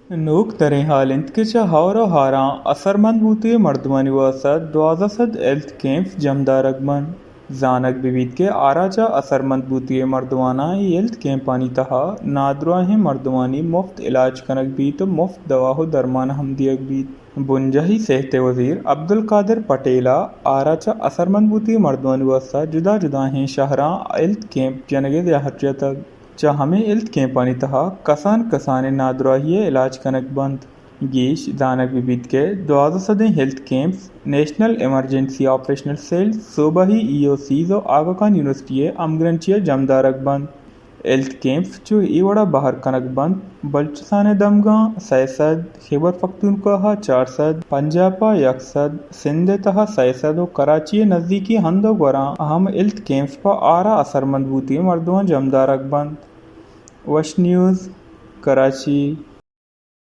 نوک تریں حال انت کہ چہ ہور و ہاراں اثرمند بوتگیں مردمانی واستہ دوازدہ سد ہیلتھ کیمپ جمدارگ بنت۔ زانگ بہ بیت کہ آرا چہ اثرمند بوتگیں مردماناں اے ہیلتھ کیمپانی تہا نادراہیں مردمانی مفت علاج کنگ بیت و مفت دوا و درمان ہم دیگ بیت۔ بنجاہی صحت وزیر عبدالقادر پٹیل ء آرا چہ اثرمند بوتگیں مردمانی واستہ جدا جداہیں شہراں ہیلتھ کیمپ جنگ ء زہر جتگ۔ چہ ہمے ہیلتھ کیمپانی تہا کسان کسانیں نادراہی ء علاج کنگ بنت۔ گیش زانگ بہ بیت کہ دوازدہ سدیں health camps national emergency operational cell, صوبائی ای او سیز و آگا خان یونیورسٹی ء ہمگرنچی ء جمدارگ بنت۔ ہیلتھ کیمپس چو اے وڑا بہر کنگ بنت: بلوچستان ء دمگاں سئے سد، خیبر پختونخوا ء چار سد، پنجاب ء یک سد، سندھ ء تہا سئے سد و کراچی ء نزیکی ہند و گوراں اہم ہیلتھ کیمپس پہ آرا اثرمند بوتگیں مردماں جمدارگ بنت۔ وش نیوز، کراچی۔